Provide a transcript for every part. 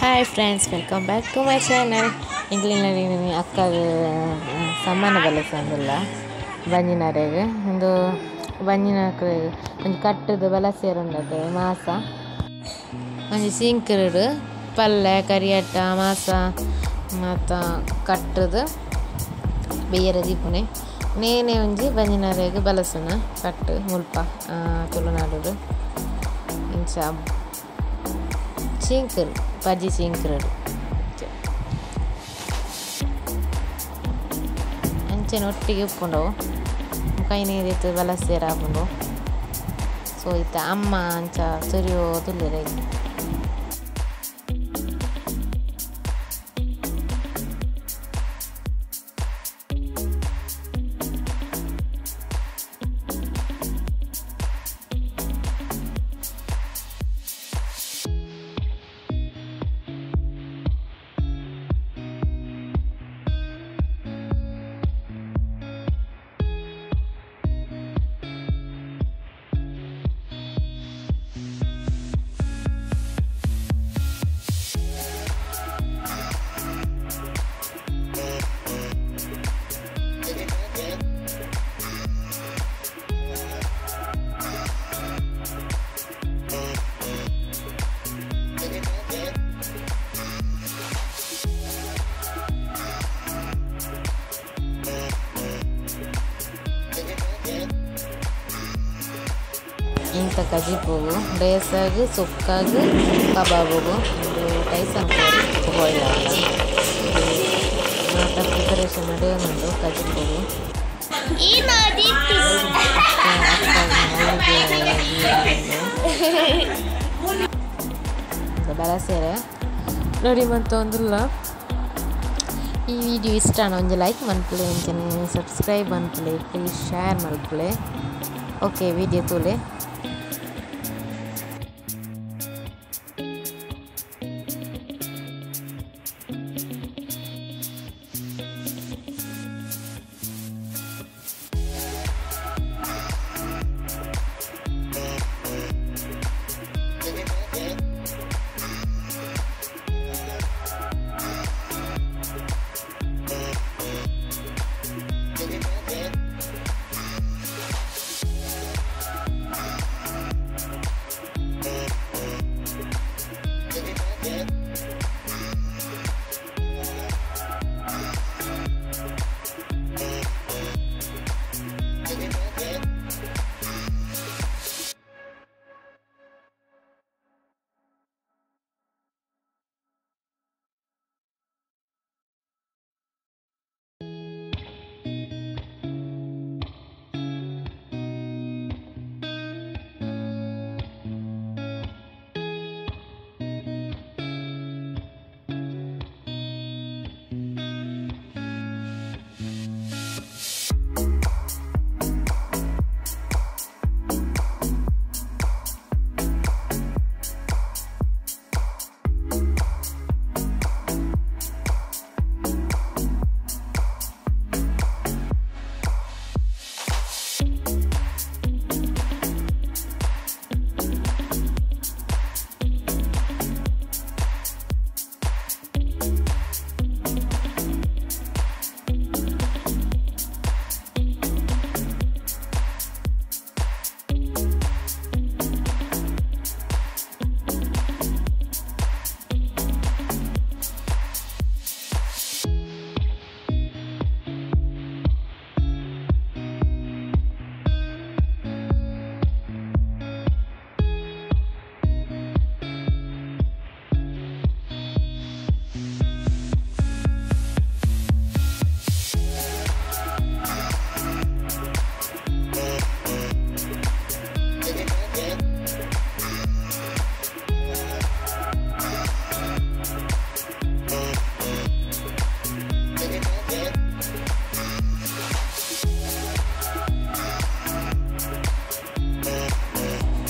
Hi friends, welcome back to my channel. ಇಂಗ್ಲಿನಲ್ಲಿ ಅಕ್ಕ ಸಮಾನ ಬಲಸಂದಿಲ್ಲ ಬಂಜಿನರೆಗೆ ಒಂದು ಬಂಜಿನ ಒಂಜಿ ಕಟ್ಟದ ಬಲಸೇರುಂಡತೆ ಮಾಸ ಒಂಜಿ ಸಿಂಕರುಡು ಪಲ್ಲೆ ಕರಿಯಟ್ಟ ಮಾಸ ಮತ್ತ ಕಟ್ಟದ ಬೇಯರ ದೀಪುನೆ ನೇನೆ ಒಂಜಿ ಬಂಜಿನರೆಗೆ ಬಲಸನ ಕಟ್ಟು ಮುಲ್ಪ ತುಳುನಾಡು ಇಂಚ ಚೀಂಕರು ಪಜಿ ಚೀಂಕರು ಅಂಚೆನ ಒಟ್ಟಿಗೆ ಉಪ್ಪುಂಡವು ಕೈನೀರಿತ್ತು ಬಲಸೇರ ಆಪುಂಡು. ಸೊ ಇತ್ತ ಅಮ್ಮ ಅಂಚ ತುರಿಯೋ ತುಲ್ಲೆರೆ. ಇಂಥ ಕಜಿಪುಗು ಡೇಸಾಗು ಸುಕ್ಕಾಗು ಕಬಾಬುಗು ಒಂದು ಟೈಸನ್ ಕೋಳಿ ಮಾತ ಪ್ರಿಪರೇಷನ್ ನಡೆಯೋನುಂಡು ಕಜಿಪುಗು. ಬಲಸೇರೆ ನೋಡಿ ಮತ್ತೊಂದಿಲ್ಲ. ಈ ವಿಡಿಯೋ ಇಷ್ಟ ಒಂಜಿ ಲೈಕ್ ಮನ್ಪುಲೆ, ಅಂಚನೆ ಸಬ್ಸ್ಕ್ರೈಬ್ ಮನ್ಪುಲೆ, ಪ್ಲೀಸ್ ಶೇರ್ ಮನ್ಪುಲೆ. ಓಕೆ, ವಿಡಿಯೋ ತೂಲೆ.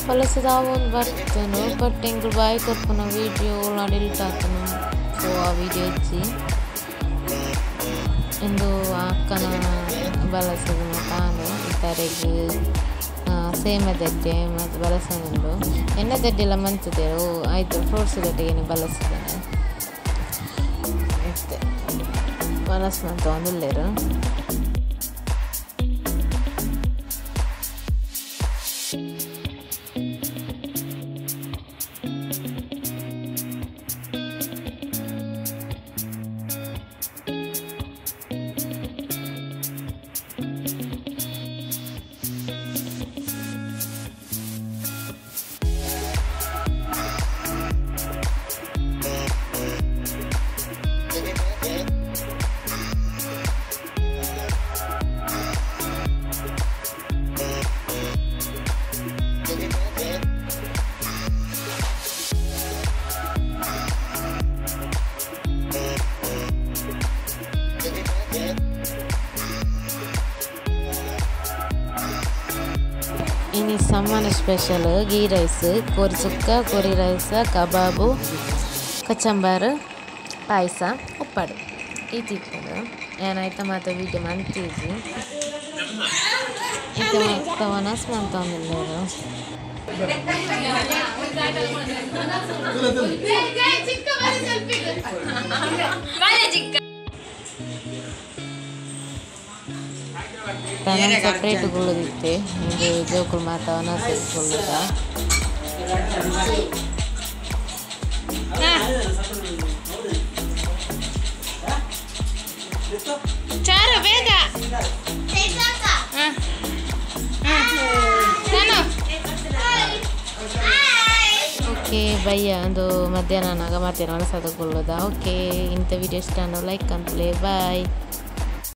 ಹೊಲಸದಾವೊಂದು ಬರ್ತನು ಬಟ್ ಎಂಕುಲು ಬಾಯಿ ಕೊರ್ಪುನ ವೀಡಿಯೋ ಡಿಲೀಟ್ ಆತನು. ಸೊ ಆ ವೀಡಿಯೋ ಇಜ್ಜಿ ಇಂದು ಅಕ್ಕನ ಬಲಸದು ತಾನು ಇತರೆಗ್ ಸೇಮದಡ್ಡೆ ಮತ್ತು ಬಲಸನುಂಡು ಎಣ್ಣೆ ದಡ್ಡೆಲ್ಲ ಮಂತುದೆರ್ ಆಯ್ತು ಫ್ರೂಟ್ಸ್ ದೊಟ್ಟಿಗೆ ಬಲಸುದೆನೆ. ಇತ್ತೆ ವನಸ್ ಮಂತೊಂದುಲ್ಲೆರ್. ಇನಿ ಸಮ್ಮನ ಸ್ಪೆಷಲ್ ಗೀ ರೈಸ್, ಕೋರಿ ಸುಕ್ಕ, ಕೋರಿ ರೈಸ, ಕಬಾಬು, ಕಚಂಬಾರು, ಪಾಯಸ, ಉಪ್ಪಾಡು ಈ ತಿಪ್ಪುಂಡು. ಏನಾಯ್ತ ಮಾತ ವೀಡಿಯೋ ಮಂತೀಜಿ ಇತ್ತೆ ಮಾತ ವನಸ್ ಮಂತೊಂದುಲ್ಲೆರ್. ತನನ್ ಸಪ್ರೇಟ್ ಕುಲ್ಲುದಿತ್ತೆ ಇಂದು ಜೋಕುಲು ಮಾತ ವನಸ್ ಕುಲ್ಲುದ. ಚಾರು ಬೇಗ ಓಕೆ ಬಯ್ಯ ಒಂದು ಮಧ್ಯಾಹ್ನ ನಾಗ ಮಧ್ಯಾಹ್ನ ವನಸಾದ ಕುಲ್ಲುದ. ಓಕೆ ಇಂಥ ವಿಡಿಯೋ ಇಷ್ಟ ಲೈಕ್ ಅಂತಲೇ ಬಾಯ್.